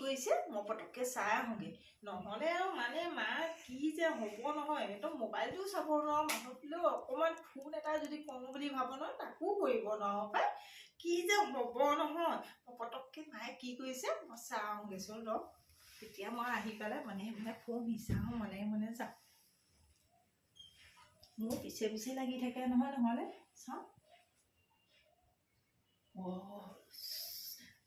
কৰিছে মই পটককৈ চাই আহোঁগৈ। নহ'লে আৰু মানে মা কি যে হ'ব নহয়, একদম মোবাইলটোও চাব নোৱাৰোঁ, মানুহটোলৈও অকণমান ফোন এটা যদি কৰোঁ বুলি ভাবোঁ নহয় তাকো কৰিব নোৱাৰোঁ পাই। কি যে হ'ব নহয়, মই পটককৈ মায়ে কি কৰিছে মই চাই আহোঁগৈচোন ৰ। তেতিয়া মই আহি পেলাই মানে মানে ফোন চাওঁ, মানে মানে যাওঁ, মোৰ পিছে পিছে লাগি থাকে নহয়। নহ'লে চাওঁ, অ'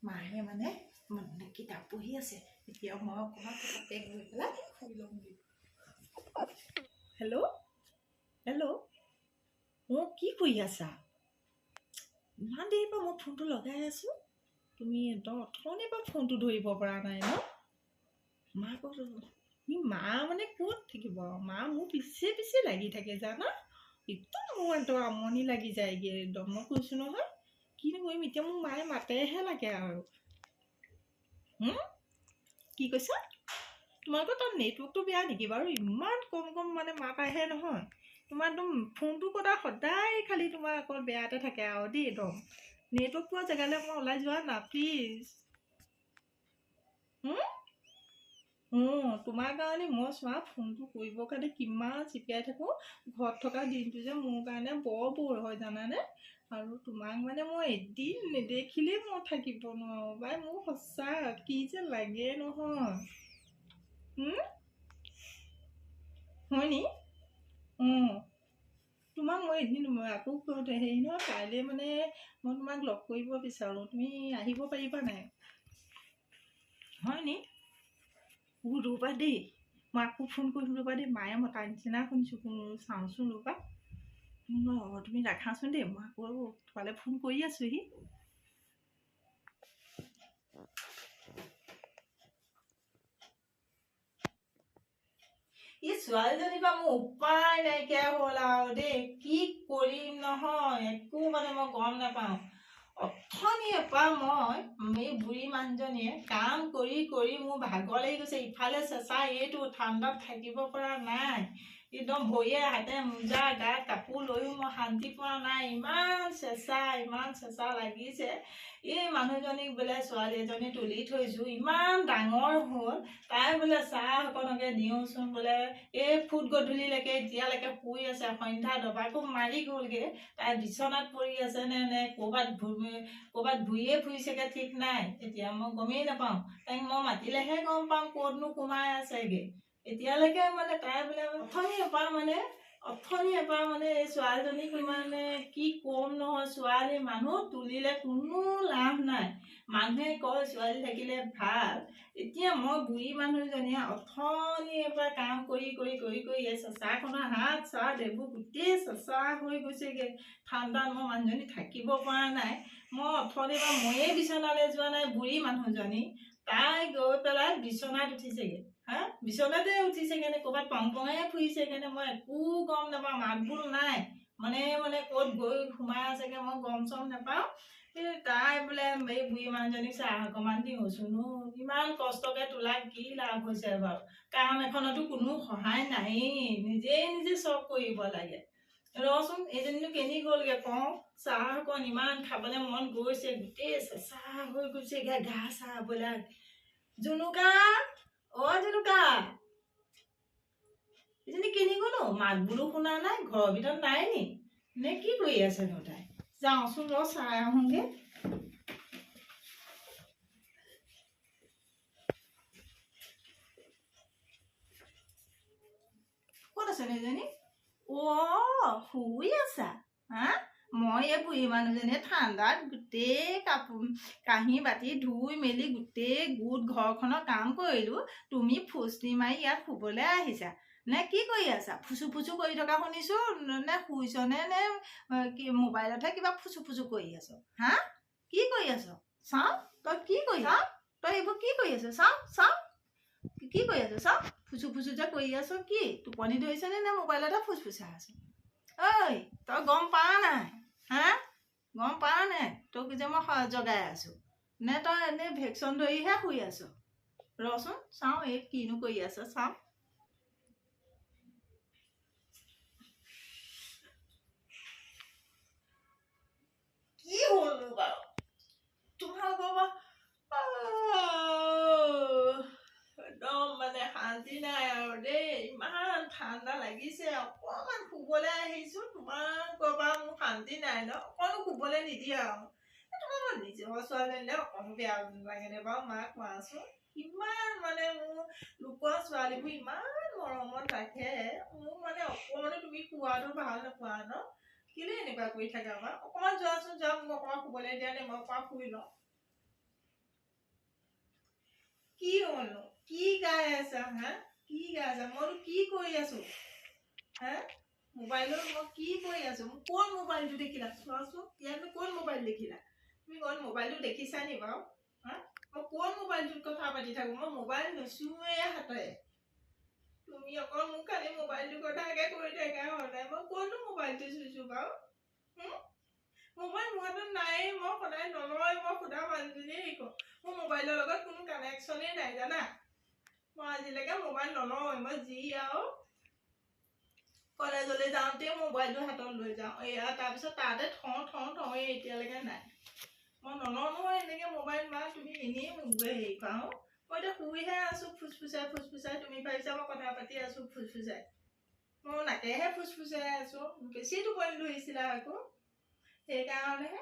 মায়ে মানে মানে কিতাপ পঢ়ি আছে। এতিয়া মই অকণমান পটককৈ গৈ পেলাই শুই ল'মগৈ। হেল্ল' হেল্ল', অঁ কি কৰি আছা? ইমান দেৰিৰ পৰা মই ফোনটো লগাই আছোঁ, তুমি একদম অথনিৰ পৰা ফোনটো ধৰিব পৰা নাই ন? মা ক'ত? মা মানে ক'ত থাকিব, মা মোৰ পিছে পিছে লাগি থাকে জানা, একদম মোৰ একদম আমনি লাগি যায়গৈ একদম। মই কৈছোঁ নহয় কিনো কৰিম এতিয়া, মোক মায়ে মাতেহে লাগে আৰু। কি কৈছা? তোমালোকৰ তাত নেটৱৰ্কটো বেয়া নেকি বাৰু? ইমান কম কম মানে মাত আহে নহয়। তোমাৰ একদম ফোনটো কটা সদায় খালি তোমাৰ অকল বেয়াতে থাকে আৰু দেই। একদম নেটৱৰ্ক পোৱা জেগালৈ মই ওলাই যোৱা না প্লিজ। তোমাৰ কাৰণে মই চোৱা ফোনটো কৰিবৰ কাৰণে কিমান চিপিয়াই থাকোঁ। ঘৰত থকা দিনটো যে মোৰ কাৰণে বৰ বৰ হয় জানানে। আৰু তোমাক মানে মই এদিন নেদেখিলেই মই থাকিব নোৱাৰোঁ পাই। মোৰ সঁচা কি যে লাগে নহয়। হয়নি? অঁ তোমাক মই এদিন আকৌ হেৰি নহয়, কাইলৈ মানে মই তোমাক লগ কৰিব বিচাৰোঁ, তুমি আহিব পাৰিবা নাই? হয়নি? ৰ'বা দেই, মই আকৌ ফোন কৰিম ৰ'বা দেই, মায়ে মতা নিচিনা শুনিছোঁ, কোনো চাওঁচোন ৰ'বা। অঁ তুমি ৰাখাচোন দেই, মই আকৌ তোমালৈ ফোন কৰি আছোঁহি। এই ছোৱালীজনীৰ পৰা মোৰ উপায় নাইকিয়া হ'ল আৰু দেই, কি কৰিম নহয় একো মানে মই গম নাপাওঁ। অথনিৰ পৰা মই এই বুঢ়ী মানুহজনীয়ে কাম কৰি কৰি মোৰ ভাগৰ লাগি গৈছে। ইফালে চেঁচা, এইটো ঠাণ্ডাত থাকিব পৰা নাই, একদম ভৰিয়ে হাতে মোজা গাত কাপোৰ লৈও মই শান্তি পোৱা নাই। ইমান চেঁচা, ইমান চেঁচা লাগিছে। এই মানুহজনীক বোলে ছোৱালী এজনী তুলি থৈছোঁ, ইমান ডাঙৰ হ'ল, তাই বোলে চাহ অকণকে দিওঁচোন বোলে, এই ফুট গধূলিলৈকে এতিয়ালৈকে শুই আছে। সন্ধ্যা দবাকো মাৰি গ'লগৈ, তাই বিচনাত পৰি আছে নে নে ক'ৰবাত ক'ৰবাত ঘূৰিয়ে ফুৰিছেগৈ ঠিক নাই। এতিয়া মই গমেই নাপাওঁ, তাইক মই মাতিলেহে গম পাম ক'তনো সোমাই আছেগৈ। এতিয়ালৈকে মানে তাই বোলে অথনিৰ পৰা মানে এই ছোৱালীজনীক মানে কি ক'ম নহয়, ছোৱালী মানুহ তুলিলে কোনো লাভ নাই। মানুহে কয় ছোৱালী থাকিলে ভাল, এতিয়া মই বুঢ়ী মানুহজনীয়ে অথনিৰ পৰা কাম কৰি কৰি কৰি কৰি এই চেঁচাখনৰ হাত চাত এইবোৰ গোটেই চেঁচা হৈ গৈছেগৈ। ঠাণ্ডাত মই মানুহজনী থাকিব পৰা নাই। মই অথনিৰ পৰা ময়ে বিচনালৈ যোৱা নাই, বুঢ়ী মানুহজনী তাই গৈ পেলাই বিচনাত উঠিছেগৈ। হা বিচনাতে উঠিছেগৈ নে ক'ৰবাত পং পঙাই ফুৰিছেগৈ নে মই একো গম নাপাওঁ, মাত বোল নাই, মানে মানে ক'ত গৈ সোমাই আছেগৈ মই গম চম নাপাওঁ। এই তাই বোলে এই বুঢ়ী মানুহজনীক চাহ অকণমান দিওঁচোন, ইমান কষ্টকৈ তোলা কি লাভ হৈছে বাৰু? কাম এখনতো কোনো সহায় নায়েই, নিজেই নিজে চব কৰিব লাগে। ৰচোন এইজনীনো কেনি গ'লগৈ কওঁ, চাহ অকণ ইমান খাবলৈ মন গৈছে, গোটেই চেঁচা হৈ গৈছেগৈ গা চাহবিলাক। জুনুকা, অ' জুনুকা, এজনী কেনি গ'ল অ'? মাত বোলো শুনা নাই, ঘৰৰ ভিতৰত নাই নি নে কি কৰি আছেনো তাই? যাওঁচোন ৰ চাই আহোঁগৈ। ক'ত আছে এজনী? অ' শুই আছা? হা মই এই বুঢ়ী মানুহজনীয়ে ঠাণ্ডাত গোটেই কাপোৰ কাঁহী বাতি ধুই মেলি গোটেই গোট ঘৰখনৰ কাম কৰিলোঁ, তুমি ফুচনি মাৰি ইয়াত শুবলৈ আহিছা নে কি কৰি আছা? ফুচু ফুচু কৰি থকা শুনিছোঁ, নে শুইছনে নে কি মোবাইলতহে কিবা ফুচু ফুচু কৰি আছ? হা কি কৰি আছ? চাওঁ তই কি কৰি, তই এইবোৰ কি কৰি আছ? চাওঁ চাওঁ কি কৰি আছ? চাওঁ ফুচু ফুচু যে কৰি আছ, কি টোপনি ধৰিছেনে নে মোবাইলতহে ফুচফুচাই আছ? ঐ তই গম পাৱ নাই? হা গম পাৱ নাই তোক যে মই জগাই আছোঁ, নে তই এনেই ভেকচন ধৰিহে শুই আছ? ৰচোন চাওঁ এই কিনো কৰি আছ চাওঁ। কি হ'লনো বাৰু তোমালোকৰ? ঠাণ্ডা লাগিছে, অকণমান শুবলৈ আহিছোঁ। তোমালোকৰ পৰা মোৰ শান্তি নাই ন, অকণো শুবলৈ নিদিয়া আৰু। তোমাৰ নিজৰ ছোৱালীজনীলে অকণো বেয়া লাগেনে বাৰু মা কোৱাচোন? কিমান মানে মোৰ লোকৰ ছোৱালীবোৰ ইমান মৰমত ৰাখে, মোক মানে অকণমানো তুমি খোৱাটো ভাল নোপোৱা ন? কেলৈ এনেকুৱা কৰি থাকা মা? অকণমান যোৱাচোন যোৱা, মোক অকণমান শুবলৈ দিয়া নাই, মই অকণমান শুই লওঁ। কি হ'লনো? কি গাই আছা হা? কি গাই আছা? মইনো কি কৰি আছো হা? মোবাইলত মই কি কৰি আছো? মোক ক'ত মোবাইলটো দেখিলা চোৱাচোন? ইয়াতনো ক'ত মোবাইল দেখিলা তুমি? ক'ত মোবাইলটো দেখিছা নি বাৰু হা? মই ক'ত মোবাইলটোত কথা পাতি থাকোঁ? মই মোবাইল নুচুৱে হাতেৰে। তুমি অকল মোক খালি মোবাইলটোৰ কথাকে কৈ থাকা সদায়। মই ক'তনো মোবাইলটো চুইছোঁ বাৰু? মোবাইল মোৰ হাতত নায়েই, মই সদায় নলয়। মই সোধা মানুহজনীয়ে হেৰি কৰোঁ, মোৰ মোবাইলৰ লগত কোনো কানেকশ্যনেই নাই জানা। মই আজিলৈকে মোবাইল নলওঁ। মই যি আৰু কলেজলৈ যাওঁতে মোবাইলটো হাতত লৈ যাওঁ, এয়া তাৰপিছত তাতে থওঁ থওঁ থওঁ, এই এতিয়ালৈকে নাই। মই নলওঁ নহয় এনেকৈ মোবাইল মা, তুমি এনেই মোক হেৰি কৰা। মই এতিয়া শুইহে আছোঁ ফুচফুচাই ফুচফুচাই, তুমি ভাবিছা মই কথা পাতি আছোঁ ফুচফুচাই, মই নাকেহে ফুচফুচাই আছোঁ। বেছি টোপনি ধৰিছিলা আকৌ, সেইকাৰণেহে।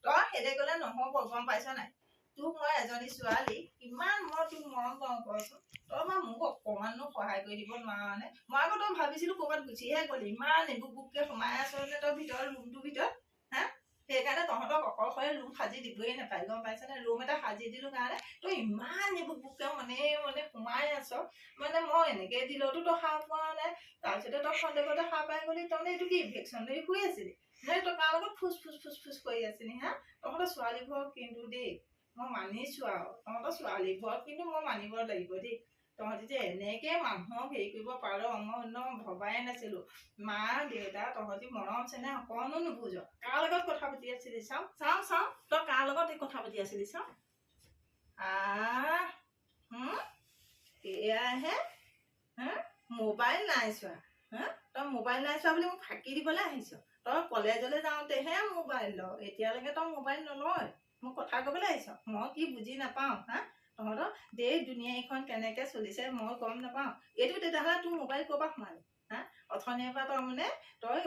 তই সেইদে গ'লে নহ'ব, গম পাইছ নাই? তোক মই এজনী ছোৱালী কিমান মই তোক মৰম কৰোঁ কচোন, তই মই মোক অকণমানো সহায় কৰি দিব নোৱাৰনে? মই আকৌ তই ভাবিছিলোঁ ক'ৰবাত গুচিহে গ'লি, ইমান এবুক বুককৈ সোমাই আছ নে তই ভিতৰত ৰুমটোৰ ভিতৰত হা? সেইকাৰণে তহঁতক অকলশৰে ৰুম সাজি দিবই নাপায়, গম পাইছনে? ৰুম এটা সাজি দিলোঁ কাৰণে তই ইমান এবুক বুককৈ মনে মনে সোমাই আছ। মানে মই এনেকৈ দিলেওতো তই সাৰ পোৱা নাই, তাৰপিছতে তই সন্দেহতে সাৰ পাই গ'লি। তাৰমানে এইটো কি ইনফেকশ্যন ধৰি শুই আছিলি নে তই কাৰ লগত ফুচ ফুচ ফুচ ফুচ কৰি আছিলি হা? তহঁতৰ ছোৱালীবোৰক কিন্তু দেই মই মানিছোঁ আৰু, তহঁতৰ ছোৱালীবোৰক কিন্তু মই মানিব লাগিব দেই। তহঁতি যে এনেকৈ মানুহক হেৰি কৰিব পাৰ মই একদম ভবাই নাছিলোঁ। মা দেউতা তহঁতি মৰম চেনেহ অকণো নুবুজ। কাৰ লগত কথা পাতি আছিলি চাওঁ চাওঁ চাওঁ, তই কাৰ লগত কথা পাতি আছিলি চাওঁ? আহ এয়াহে হা, মোবাইল নাই চোৱা হা? তই মোবাইল নাই চোৱা বুলি মোক ফাঁকি দিবলৈ আহিছ? তই কলেজলৈ যাওঁতেহে মোবাইল ল, এতিয়ালৈকে তই মোবাইল নলয়। মোক কথা ক'বলৈ আহিছ? মই কি বুজি নাপাওঁ হা? তহঁতৰ দেশ দুনিয়াখন কেনেকৈ চলিছে মই গম নাপাওঁ? এইটো তেতিয়াহ'লে তোৰ মোবাইল ক'ৰ পৰা সোমালে হা? অথনিৰ পৰা তই মানে তই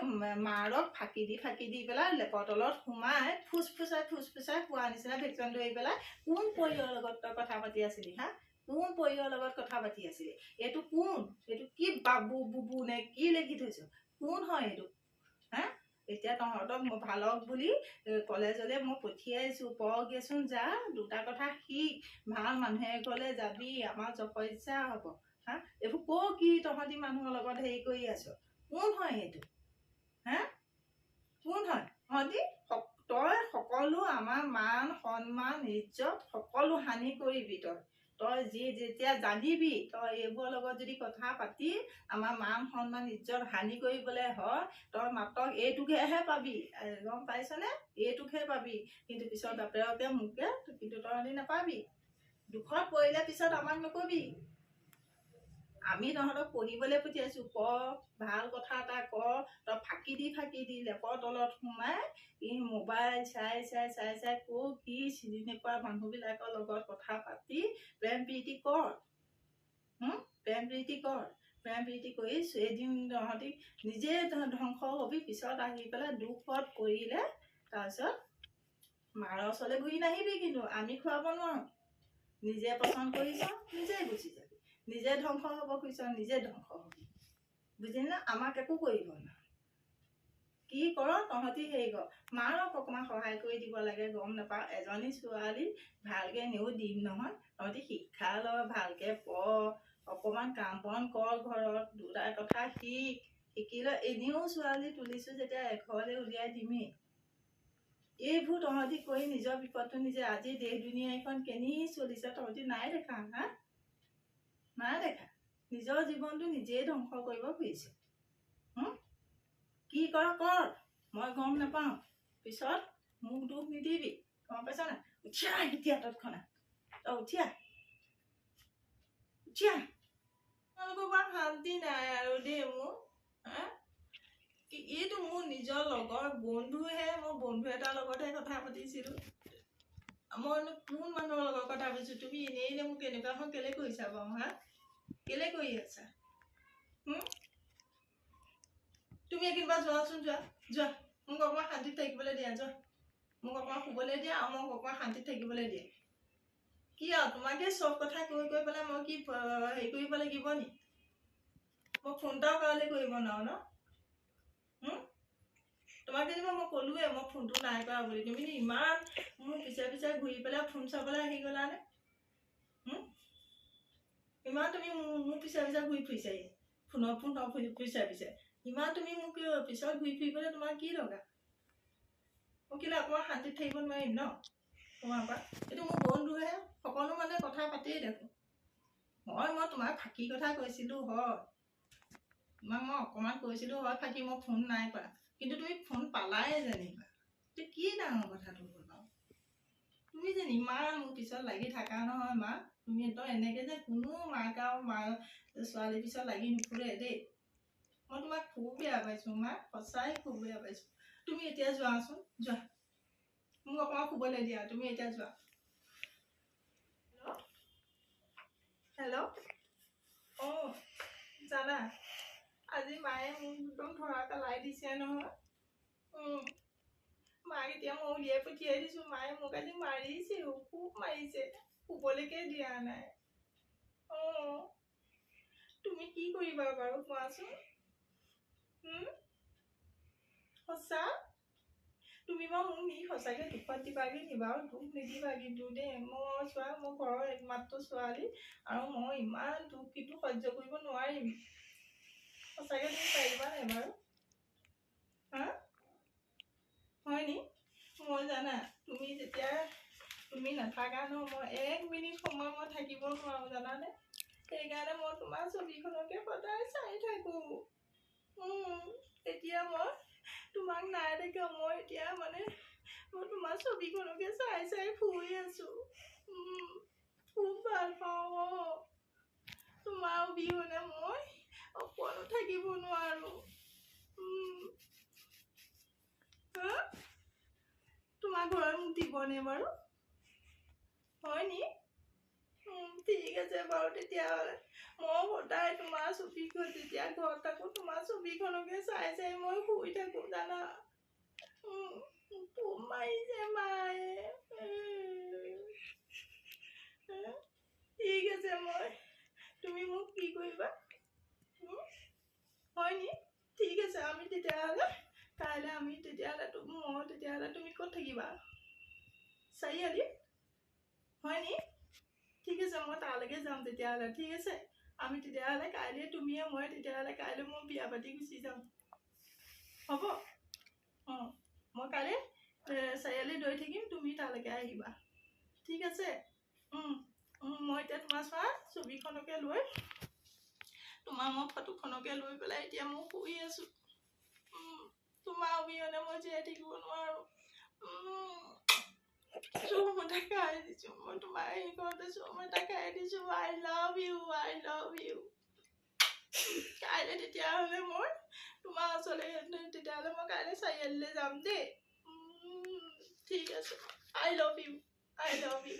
মাৰক ফাঁকি দি ফাঁকি দি পেলাই লেপৰ তলত সোমাই ফুচফুচাই ফুচফুচাই শোৱা নিচিনা ভেকচন ধৰি পেলাই কোন পৰিয়ালৰ লগত তই কথা পাতি আছিলি হা? কোন পৰিয়ালৰ লগত কথা পাতি আছিলি? এইটো কোন? এইটো কি বাবু বুবু নে কি লিখি থৈছ? কোন হয় এইটো হা? এতিয়া তহঁতক মই ভালক বুলি কলেজলৈ মই পঠিয়াইছোঁ, পঢ়গেচোন যা, দুটা কথা শিক, ভাল মানুহে ঘৰলৈ যাবি, আমাৰ যশস্যা হ'ব হা? এইবোৰ ক কি তহঁতি মানুহৰ লগত হেৰি কৰি আছ? কোন হয় এইটো হা? কোন হয় তহঁতি? তই সকলো আমাৰ মান সন্মান ইজ্জত সকলো হানি কৰিবি তই। তই যি যেতিয়া জানিবি তই এইবোৰৰ লগত যদি কথা পাতি আমাৰ মান সন্মান ইজ্জত হানি কৰিবলৈ হয়, তই মাত্ৰ এইটোকহে পাবি, গম পাইছনে? এইটোকহে পাবি, কিন্তু পিছত বাপেৰকে মোকে কিন্তু তহঁতি নাপাবি। দুখত পৰিলে পিছত আমাক নকবি। আমি তহঁতক পঢ়িবলৈ পঠিয়াইছোঁ, পঢ়, ভাল কথা এটা ক। তই ফাঁকি দি ফাঁকি দি লেপৰ তলত সোমাই এই মোবাইল চাই চাই চাই চাই ক' কি চিনি নোপোৱা মানুহবিলাকৰ লগত কথা পাতি প্ৰেম প্ৰীতি কৰ, প্ৰেম প্ৰীতি কৰ। প্ৰেম প্ৰীতি কৰি এদিন তহঁতি নিজে ধ্বংস হবি। পিছত আহি পেলাই দুখত পৰিলে তাৰপিছত মাৰৰ ওচৰলৈ ঘূৰি নাহিবি, কিন্তু আমি খুৱাব নোৱাৰোঁ। নিজে পচন্দ কৰিছ, নিজে গুচি যাবি, নিজে ধ্বংস হ'ব খুজিছ, নিজে ধ্বংস হবি, বুজিলি না? আমাক একো কৰিব নোৱাৰে। কি কৰ তহঁতি হেৰি কৰ, মাৰক অকণমান সহায় কৰি দিব লাগে, গম নাপাওঁ? এজনী ছোৱালী ভালকৈ নিও দিম নহয়। তহঁতি শিক্ষা ল, ভালকৈ পঢ়, অকণমান কাম বন কৰ, ঘৰত দুটা কথা শিক, শিকি লৈ এনেও ছোৱালী তুলিছোঁ যেতিয়া এঘৰলৈ উলিয়াই দিমেই। এইবোৰ তহঁতি কৰি নিজৰ বিপদটো নিজে। আজি দেশ দুনিয়াখন কেনি চলিছে তহঁতি নাই দেখা হা? নাই দেখা? নিজৰ জীৱনটো নিজেই ধ্বংস কৰিব খুজিছ। কি কৰ কৰ, মই গম নাপাওঁ, পিছত মোক দুখ নিদিবি, গম পাইছ নাই? উঠি আহ এতিয়া তৎক্ষণাত, তই উঠি আহ, উঠি আহ। তোমালোকৰ পৰা শান্তি নাই আৰু দেই মোৰ হা? এইটো মোৰ নিজৰ লগৰ বন্ধুহে, মই বন্ধু এটাৰ লগতহে কথা পাতিছিলোঁ। মইনো কোন মানুহৰ লগত কথা পাতিছোঁ? তুমি এনেই এনেই মোক এনেকুৱাখন কেলৈ কৰিছা বাৰু হা? কেলৈ কৰি আছা? তুমি একেবাৰে যোৱাচোন, যোৱা যোৱা, মোক অকণমান শান্তিত থাকিবলৈ দিয়া, যোৱা, মোক অকণমান শুবলৈ দিয়া আৰু মোক অকণমান শান্তিত থাকিবলৈ দিয়া। কি আৰু তোমাকে চব কথা কৈ কৈ পেলাই মই কি হেৰি কৰিব লাগিব নি? মই ফোন এটাও কাৰোলৈ কৰিব নোৱাৰো ন? তোমাক যেনিবা মই ক'লোৱে মই ফোনটো নাই কৰা বুলি, তুমি ইমান মোৰ পিছে পিছে ঘূৰি পেলাই ফোন চাবলৈ আহি গ'লানে? ইমান তুমি মোৰ পিছে পিছে ঘূৰি ফুৰিছাহি, ফোনৰ পিছে পিছে ইমান তুমি মোক পিছত ঘূৰি ফুৰিবলৈ তোমাৰ কি দৰকাৰ? মই কেলৈ অকণমান শান্তিত থাকিব নোৱাৰিম ন তোমাৰ পৰা? এইটো মোৰ বন্ধুহে, সকলো মানে কথা পাতিয়েই দেখোন। হয়, মই তোমাক ফাঁকি কথা কৈছিলোঁ, হয়, তোমাক মই অকণমান কৈছিলোঁ, হয় ফাঁকি, মই ফোন নাই কৰা, কিন্তু তুমি ফোন পালাই যেনিবা, এইটো কি ডাঙৰ কথাটো হ'ল বাৰু? তুমি যেন ইমান মোৰ পিছত লাগি থাকা নহয় মা, তুমি একদম এনেকৈ যে কোনো মাক আৰু মা ছোৱালীৰ পিছত লাগি নুফুৰে দেই। মই তোমাক খুব বেয়া পাইছোঁ মা, সঁচাই খুব বেয়া পাইছোঁ। তুমি এতিয়া যোৱাচোন, যোৱা, মোক অকণমান শুবলৈ দিয়া, তুমি এতিয়া যোৱা। হেল্ল' হেল্ল', অঁ জানা, আজি মায়ে মোক একদম ধৰা পেলাই দিছে নহয়। মাক এতিয়া মই উলিয়াই পঠিয়াই দিছোঁ। মায়ে মোক আজি মাৰিছেও, খুব মাৰিছে, শুবলৈকে দিয়া নাই। অঁ তুমি কি কৰিবা বাৰু কোৱাচোন? সঁচা তুমি বাৰু মোক নি সঁচাকৈ দুখত দিবাগৈ নি বাৰু? দুখ নিদিবা কিন্তু দেই। মই চোৱা, মোৰ ঘৰৰ একমাত্ৰ ছোৱালী আৰু মই ইমান দুখ কিন্তু সহ্য কৰিব নোৱাৰিম। সঁচাকৈ তুমি পাৰিবা নাই বাৰু? হা, হয় নি? মই জানা, তুমি যেতিয়া তুমি নাথাকা ন, মই এক মিনিট সময় মই থাকিব নোৱাৰোঁ জানানে? সেইকাৰণে মই তোমাৰ ছবিখনকে সদায় চাই থাকোঁ। এতিয়া মই তোমাক নাই দেখা, মই এতিয়া মানে মই তোমাৰ ছবিখনকে চাই চাই শুই আছোঁ। খুব ভাল পাওঁ অঁ, তোমাৰ অবিহনে মই অকণো থাকিব নোৱাৰোঁ। তোমাৰ ঘৰত মোক দিবনে বাৰু? হয় নি? ঠিক আছে বাৰু তেতিয়াহ'লে। মই সদায় তোমাৰ ছবিখন যেতিয়া ঘৰত থাকোঁ তোমাৰ ছবিখনকে চাই চাই মই শুই থাকোঁ জানা। খুব মাৰিছে মায়ে। ঠিক আছে, মই তুমি মোক কি কৰিবা? হয় নি? ঠিক আছে, আমি তেতিয়াহ'লে কাইলৈ আমি তেতিয়াহ'লে মই তেতিয়াহ'লে তুমি ক'ত থাকিবা? চাৰিআলি? হয় নি? ঠিক আছে, মই তালৈকে যাম তেতিয়াহ'লে। ঠিক আছে, আমি তেতিয়াহ'লে কাইলৈ তুমিয়ে মই তেতিয়াহ'লে কাইলৈ মই বিয়া পাতি গুচি যাম, হ'ব? অঁ, মই কাইলৈ চাৰিআলি দৈ থাকিম, তুমি তালৈকে আহিবা, ঠিক আছে? মই এতিয়া তোমাৰ চোৱা ছবিখনকে লৈ, তোমাৰ মই ফটোখনকে লৈ পেলাই এতিয়া মই শুই আছোঁ। তোমাৰ অবিহনে মই জীয়াই থাকিব নোৱাৰোঁ। চুম এটা খাই দিছোঁ মই তোমাৰ সেইখনতে, চুম এটা খাই দিছোঁ। I love you, I love you. কাইলৈ তেতিয়াহ'লে মই তোমাৰ ওচৰলৈ, তেতিয়াহ'লে মই কাইলৈ চাৰিআলিলৈ যাম দেই। ঠিক আছে, I love you, I love you.